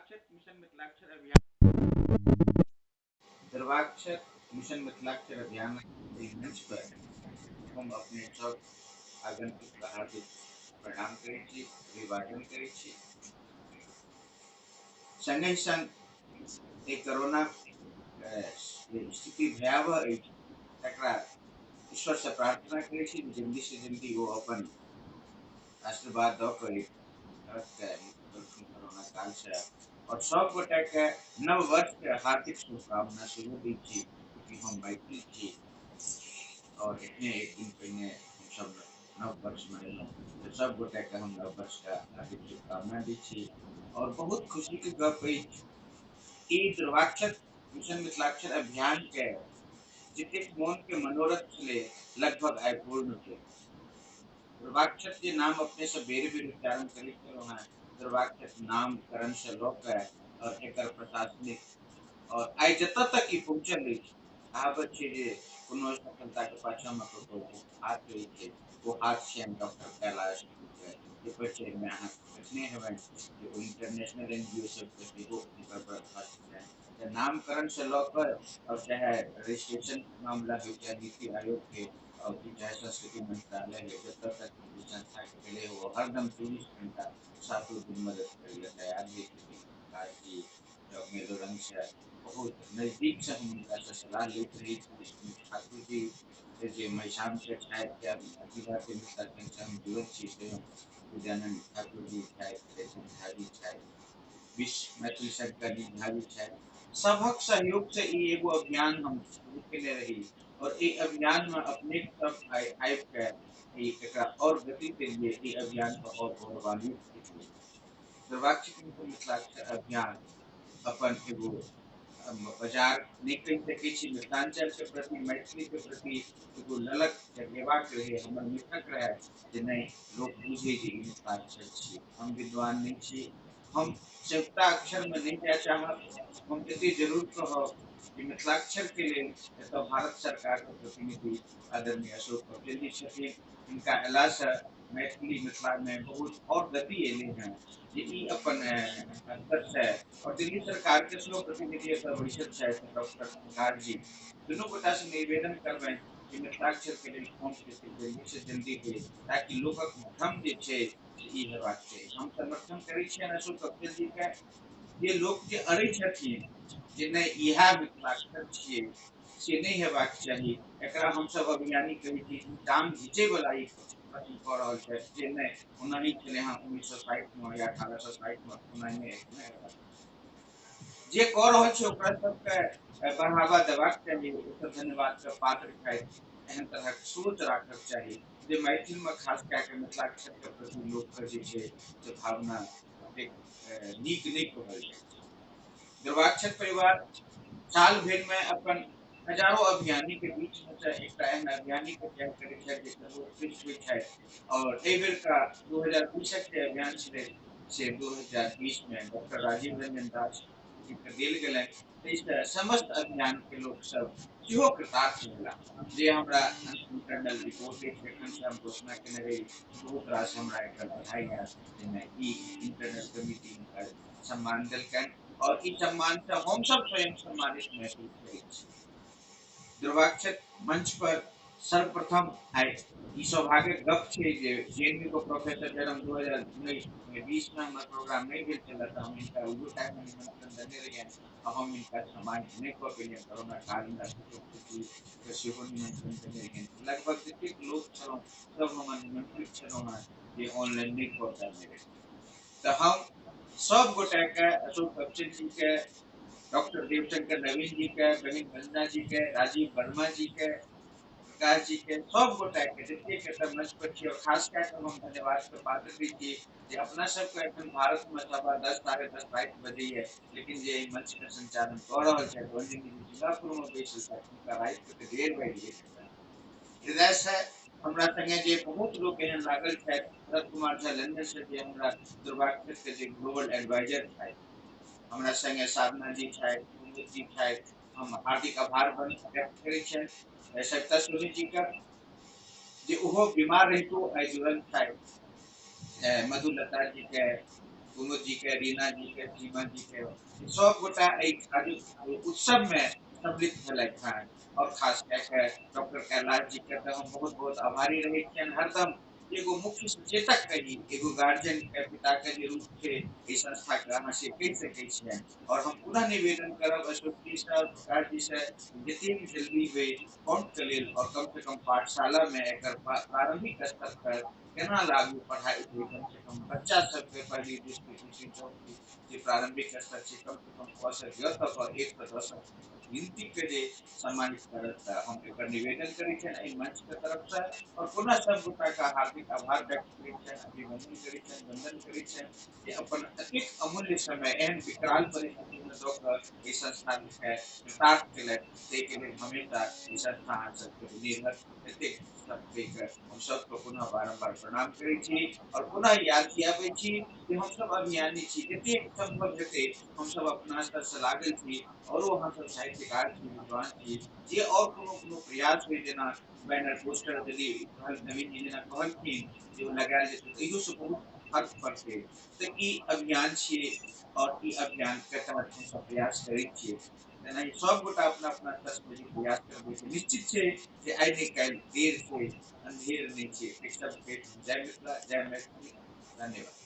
दुर्वाक्षत mission Mithilakshar अभियान, दुर्वाक्षर mission Mithilakshar अभियान मंच पर हम अपने सब आगंतुक के हार्दिक प्रणाम करै छी, अभिवादन करै छी। संगहि संग एक कोरोना स्थिति भयावह अछि, तकरा ईश्वर से प्रार्थना करै छी जल्दी से जल्दी वो अपन आशीर्वाद दऽ कऽ कोरोना काल से, और सब गोटा के नव वर्ष के हार्दिक शुभकामना सेहो दै छी कि हम मैथिल छी और एखने एक दिन पहिने हम सब नव वर्ष मनेलहुँ, तऽ सब गोटा के हम नव वर्ष के हार्दिक शुभकामना दै छी। और बहुत खुशी के गप अछि ई दुर्वाक्षर मिशन मिथिलाक्षर अभियान के जतेक मोन के मनोरथ छलै लगभग आइ पूर्ण भेल। दुर्वाक्षर के नाम अपने से बेर बेर उच्चारण करैत छलहुँ हेँ, दुर्वाक्षर नामकरण से लऽ कऽ और एकर प्रशासनिक और आइ जतऽ तक ई पहुँचल अछि, कहावत छै जे कोनो सफलता के पाछाँ मे ककरो हाथ रहै छै, ओ हाथ छियनि डॉक्टर कैलाश के, जे परिचय मे अहाँ देखने हेबनि जे ओ इंटरनेशनल एनजीओ सबके सेहो हुनकर बड़ हाथ छनि। तऽ नामकरण से लऽ कऽ और चाहे रजिस्ट्रेशन मामला हो, चाहे नीति आयोग के और चाहे संस्कृति मंत्रालय हो, जतऽ तक संस्था के भेलै ओ हरदम 24 घंटा सातों दिन मदद करै लए तैयार रहै छथिन। प्रकाश जी मैलोरंग से बहुत नजदीक से हम हुनका से सलाह लैत रहै छी। ठाकुर जी जे महिषाम से छथि, अखिल भारतीय मिथिला संघ से हम जुड़ल छी, स्वयं विद्यानंद ठाकुर जी छथि, रेशम झा जी छथि, विश्व मैथिली संघ झा जी छथि, सभक सहयोग से ई एगो अभियान हम शुरू केने रही और ई अभियान में अपने सब आबि के ई एकरा और गति देलिए, ई अभियान के और गौरवान्वित केलिए। दुर्वाक्षर मिथिलाक्षर अभियान अपन एगो बाजार नहि कहि सकै छी, मिथिलांचल के प्रति मैथिली के प्रति एगो ललक जगेबाक रहे, हमर मिथक रहे जे नहि लोक बुझे जे ई मिथिलाक्षर छी। हम विद्वान नहि छी, हम संयुक्ताक्षर में नहीं जाय चाहब, हम एते जरूर कहब कि मिथिलाक्षर के लेल एतऽ भारत सरकार के प्रतिनिधि आदरणीय अशोक कपिल जी छथिन, हिनका अयलासँ मैथिली मिथिला में बहुत और गति एलै हँ जे ई अपन स्तर से, और दिल्ली सरकार के सेहो प्रतिनिधि एतऽ बैसल छथि डॉक्टर प्रकाश जी, दुनू गोटा से निवेदन करबनि कि मिथिलाक्षर के लेल फॉर्म जल्दी से जल्दी होइ ताकि लोकक भ्रम जे छै ई हेबाक चाही। हम समर्थन करै छियनि अशोक कपिल जी के, जे लोक जे अड़ै छथिन जे नहि इएह मिथिलाक्षर छियै से नहि हेबाक चाही, एकरा हमसब अभियानी कहै छी, टांग घिचैवला ई अथी कऽ रहल छथि जे नहि ओना नहि छलै हँ 1960 में या 1860 में, ओना नहि हेबाक। जे कऽ रहल छै ओकरा सबके बढ़ावा देबाक चाही, ओसब धन्यवाद के पात्र छथि। एहन तरहक सोच राखक चाही जे मैथिल में खास कए कऽ मिथिलाक्षर के प्रति लोकके जे छै से भावना ओतेक नीक नहि कहल जाइ छै। दुर्वाक्षर परिवार साल भरि में अपन हजारों अभियानी के बीच में से एकटा एहन अभियानी के चयन करै छथि जे सर्वोत्कृष्ट होइ छथि, और एहि बेर का 2020 के अभियान छलै से 2020 में डॉक्टर राजीव रंजन दास जी के देल गेलनि। ताहिसँ समस्त अभियान के लोक सब सेहो कृतार्थ भेला। जे हमरा इंटरनल रिपोर्ट अछि एखन से हम घोषणा केने रही, बहुत रास हमरा एकर बधाई आयल जाहिमे ई इंटरनल कमिटी हुनकर सम्मान देलकनि और ई सम्मान से हमसब स्वयं सम्मानित महसूस करै छी। दुर्वाक्षर मंच पर सर्वप्रथम आइ ई सौभाग्यक गप छै जे जेएनयू के प्रोफेसर जन्म 2019-20 में हमर प्रोग्राम नहि भेल छलै तऽ हम हिनका ओहो टाइम में निमंत्रण देने रहियनि आ हम हिनका सम्मान नहि कऽ पेलियनि। कोरोना कालमे के सेहो निमंत्रण देने रहियनि। लगभग जतेक लोक छलहुँ सब हमर निमंत्रित छलहुँ हेँ जे ऑनलाइन नहि कऽ पाबि रही। तऽ हम सब गोटाके अशोक कपिल जी के, डॉक्टर देवशंकर नवीन जी के, बहिन वंदना जी के, राजीव वर्मा जी के, प्रकाश जी के, सब गोटा के जतेक एतऽ मंच पर छी और खास कए कऽ हम धन्यवाद के पात्र भी छी जे अपना सबके एखन भारत में 10:15 10:15 राति बजैया, लेकिन जे एहि मंच के संचालन कऽ रहल छथि वंदनी जी सिंगापुर में बैसल छथि, हुनका राति के 1:30 बाजि गेल। हृदय से हमरा संगे जे बहुत लोक एहन लागल छथि, भरत कुमार झा लंदन से जे हमरा दुर्वाक्षर के जे ग्लोबल एडवाइजर छथि, हमरा संगे साधना जी छथि, कुंद जी छथि, हम हार्दिक आभार व्यक्त करै छियनि। सविता सोनी जी के जे ओहो बीमार रहितो आइ जुड़ल छथि, मधुलता जी के, कुमुद जी के, रीना जी के, सीमा जी के, सब गोटा एहि आजुक उत्सव में सम्मिलित भेलथि हँ। और खास कए के डॉक्टर कैलाश जी के तऽ हम बहुत बहुत आभारी रहै छियनि हरदम। एगो मुख्य सचेतक कही, एगो गार्जियन के पिता के जे रूप छै एहि संस्था के, अहाँ से कहि सकै छियनि। और हम पुनः निवेदन करब अशोक जी से और प्रकाश जी से, जतेक जल्दी होइ फॉन्ट के लेल और कम से कम पाठशाला में एकर प्रारंभिक स्तर पर केना लागू पढ़ाइ होइ, कम से कम बच्चा सबके पहली, दूसरी, तीसरी, चौथी जे प्रारंभिक स्तर छै, कम से कम क से ज तक और 1 से 10 गिनती के जे सम्मानित करत, तऽ हम एकर निवेदन करै छियनि एहि मंच के तरफ से। और पुनः सब गोटा के हार्दिक आभार व्यक्त करै छियनि, अभिनंदन करै छियनि, वंदन करै छियनि जे अपन एतेक अमूल्य समय एहन विकराल परिस्थिति में दऽ कऽ एहि संस्थान के कृतार्थ केलथि। ताहिके लेल हमेशा ई संस्था अहाँ सबके ऋणी रहत। एतेक सब कहि कऽ हम सबके पुनः बारम्बार प्रणाम करै छी और पुनः याद दियाबै छी जे हमसब अभियानी छी, जतेक सम्भव हेतै हमसब अपना स्तर से लागल छी। औरो अहाँ सब साहित्यकार छी, विद्वान छी, जे और कोनो कोनो प्रयास होइ, जेना बैनर पोस्टर यदि नवीन जी जेना कहलखिन जे ओ लगायल जेतै, तऽ इहो से बहुत फर्क पड़तै। तऽ ई अभियान छियै और ई अभियान के तहत हमसब प्रयास करै छियै। तेनाही सब गोटा अपना अपना स्तर से यदि प्रयास करबै तऽ निश्चित छै जे आइ नहि काल्हि देर छै, अन्धेर नहि छै। एहि सब के जय मिथिला, जय मैथिली, धन्यवाद।